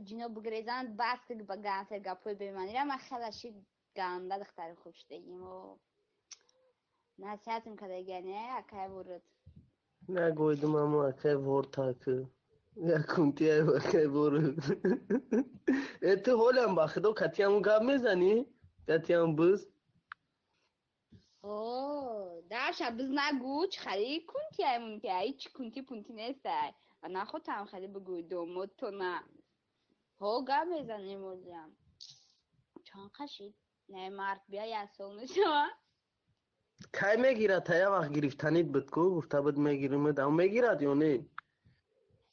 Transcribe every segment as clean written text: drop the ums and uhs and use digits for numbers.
ҷино бигрезанд, бас ки ба гансер гапҳои бемаънира. Ман хелаши ганда духтари хуб шудагим. Насиҳатм кардагия, не, акай ворид. Нагойдум, амо акай вортак. Якум ти акай ворид. Э, ту ҳолям ба худо катиаму гап мезанӣ? Катиам биз? О, даша биз нагӯ, чӣ хали кунтиай мунтиай, ҳеҷ кунти пунти нестай. Нахотам хали бигӯй домод то на. Ҳо, гап мезанем озиам. Чанд қашид? Не, март бия як сол мешава. Кай мегирад? Та як вақт гирифтанит буд ку, гуфта буд мегиримад, ам мегирад ё не?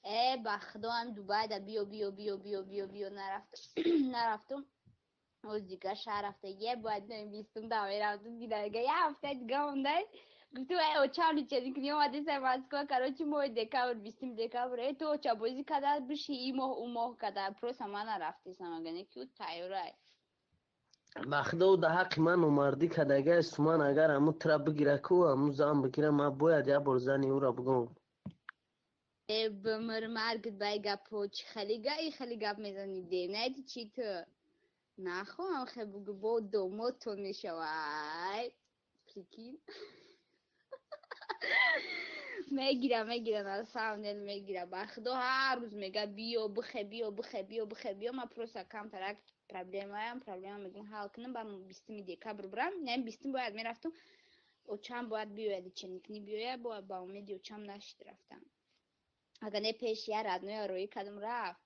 Э, ба худо ам Дубайда биё, биё, биё, биё, биё, биё, нарафтум. Нарафтум. Оз дигар шаҳр рафтагия, бояд бистум да мерафтум, дидага як ҳафта дига мондай. Гуфтум, э, очам лечение кунӣ омадеса Москва, короче, моҳи декабр, 20 декабр, э, ту очабозӣ када биши и моҳ, ӯ моҳ када, просто ман нарафтесам, агане ки ӯ тайёрай. Ба худо да ҳаққи ман номардӣ кардагиа суман, агар ҳаму тура бигира ку, ҳаму зан бигира, ман бояд як бор зани ӯра бигӯм. Э, бимир маргит бай гапҳо, чӣ хели и хели гап мезанӣ, девнаити чӣ ту? Нахоҳам хе бугӯ, бо домодтон мешавай. Прикинь. Мегира, мегира, на самом деле мегира. Ба худо ҳар рӯз мега биё, бихе, биё, бихе, биё, бихе, биё. Ман просто камтарак проблемаям, проблема мегӯм ҳал кунам, ба 20 декабр бурам. Не, 20 бояд мерафтум. Очам бояд биёяд, ченикни биёяд, бояд ба умеди очам нашид рафтам. Агар не пеш я родной роӣ кардам, рафт.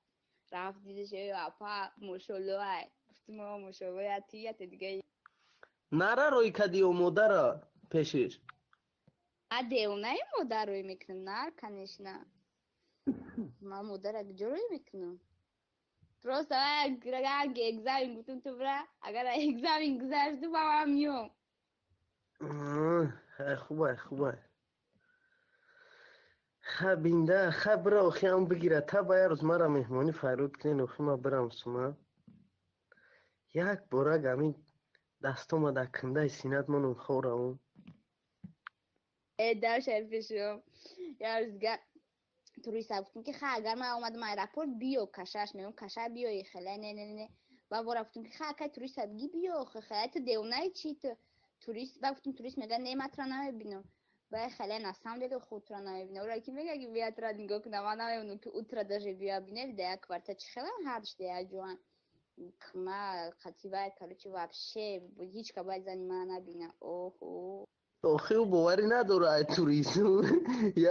Рафт дидаш, ё апа, мошолло ай. Гуфтум, о, мошолло, я ти, я те дига. Нара роӣ кардӣ ё модара пешиш? А девонаи модар рӯй мекунам, нар, конечно. Ман модара куҷо рӯй мекунам? Просто экзамен гуфтум ту бира, агар экзамен гузашту, ба ман миём. Хубай, хубай. Ха бинда, ха бира, охи ам бигира, та ба як рӯз мара меҳмонӣ файруд кунен, охи ма бирам сума. Як бора гамин дастома дар кундаи синат монум хоравум. Э, даша пешум. Як рӯз дига туриста гуфтум ки ха, агар ман омадам аэропорт, биё кашаш, мегӯм каша биё, хеле не, не, не. Ба бора гуфтум ки ха, акай туриста биги биё, хеле ту девонаи чӣ ту? Турист, ба гуфтум турист мега не, ман тура намебинам. Ба хеле на самом деле худ тура намебинам. Ора ки мега ки бия тура нигоҳ кунам, ман намебинам ки утра даже бия бинед, да як квартира чӣ хеле ҳардуш да як ҷоан. Ма қатибай, короче, вообще ҳеҷ ка бояд зани мана набина. Оҳо. Охи ӯ боварӣ надорад ай турист.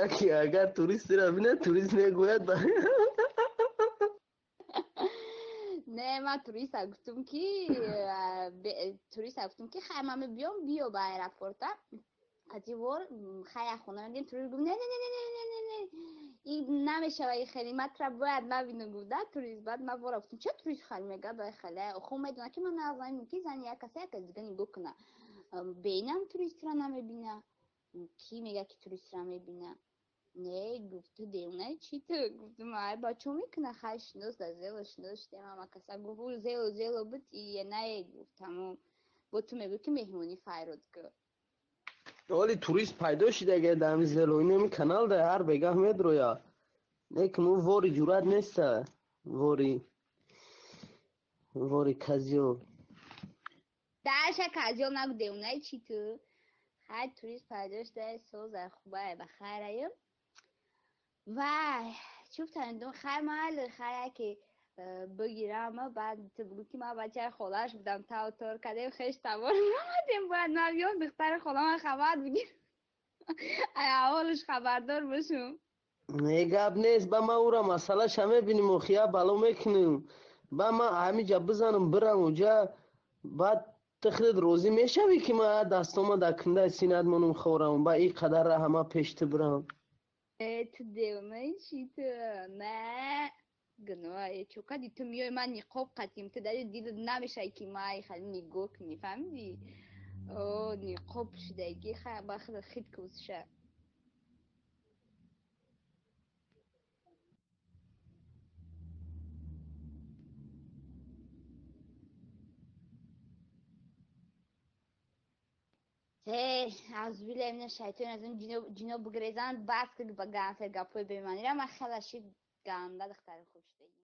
Яке агар туристро бинад, турист мегӯяд ба Не, ман туриста гуфтум ки туриста гуфтум ки хай, ман мебиём, биё ба аэропорта. Қати вор хай як хона мегирем, турист гуфт не, не, не, не, не, не, не, и намешава, и хеле ман тура бояд набинам, гуфт да турист. Баъд ман вора гуфтум ча турист хали мега ба хеле охо медона ки ман назанем ки зани як каса як кас дига нигоҳ куна. Бинам туристро намебина. Ки мега ки туристро мебина? Не, гуфт ту девонаи чӣ ту? Гуфтум ай бачо мекуна, хай шинос да зело шинос шудем, ама каса гуфт зело зело буд и не гуфт тамом. Бо ту мегӯ ки меҳмонӣ файрод ку. Оли турист пайдо шидаге дар ҳами зело, инами канал да ҳар бегаҳ медроя. Не ки мо вори ҷуръат неста. Вори вори казиёл. Даша казиёл нагу, девонаи чӣ ту? Хай турист пайдо шуда, соза хубай, ба хайраем. Вай, чӣ гуфтам, хай майли, хай яке бигирам, баъд ту бигӯ ки ман бачаи холааш будам, тав тор кардем, хеш табор омадем, бояд ман биём духтари холама хабар бигирам. Ай аҳволаш хабардор бошум. Не, гап нест, ба ман ӯра масъалаша мебинем, охи я бало мекунем. Ба ман ҳамиҷа бизанам бирам уҷа, баъд ту худат розӣ мешавӣ ки ман дастома дар кундаи синат монум хоравам, ба ин қадар раҳа ман пеш ту бирам. Э, ту девонаи чӣ ту? Не, гуноҳ, чо кади ту миёй, ман ниқоб қатим, ту дари дилат намешавӣ ки ман хеле нигоҳ кунӣ, фаҳмидӣ? О, ниқоб шудагӣ, хай ба худат хит кузша. Э, аъузубиллаҳи мина шайтони разим, ҷино бигрезанд, бас ки ба гансер гапҳои бемаънира. Ман хелаши ганда духтари хуб шудагим.